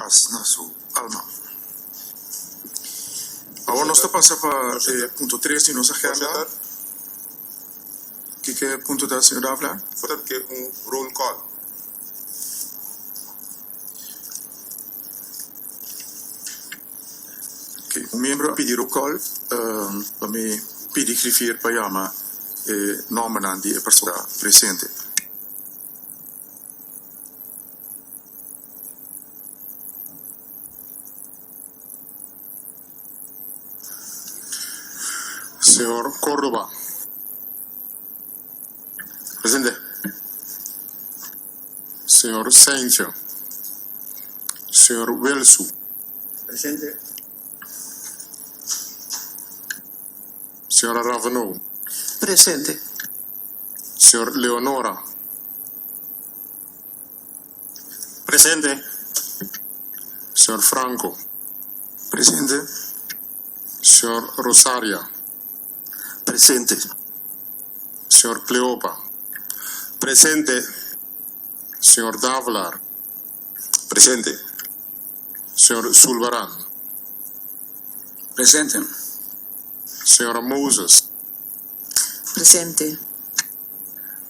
Pas na su alma. Awor nos ta pasa pa e punto tres di nos agenda. Kiko e punto ta, señor Davelaar? Voorzitter, ke un roll call. Ok, un miembro a pidi roll call. Pa mi pidi griffier pa yama e nombernan di e persona presente. Señor Córdoba. Presente. Señor Cijntje. Señor Wilsu. Presente. Señora Raveneau. Presente. Señor Leonora. Presente. Señor Franco. Presente. Señor Rosaria. Presente. Señor Cleopa. Presente. Señor Davelaar. Presente. Señor Sulvaran. Presente. Señora Moses. Presente.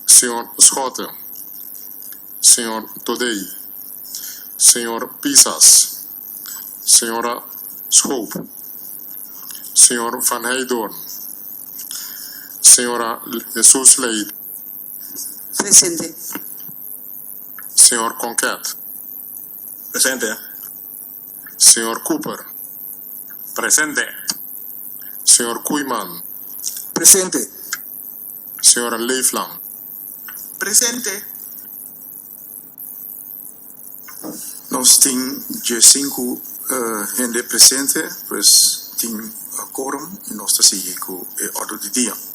Señor Schotte. Señor Todey. Señor Pisas. Señora Schoop. Señor Van Heydoorn. Señora Jesus Leid. Presente. Señor Conquet. Presente. Señor Cooper. Presente. Señor Koeiman. Presente. Señora Leeflang. Presente. Nos tin 15 hende presente, pues tin quorum y nos ta sigui cu e orde di dia.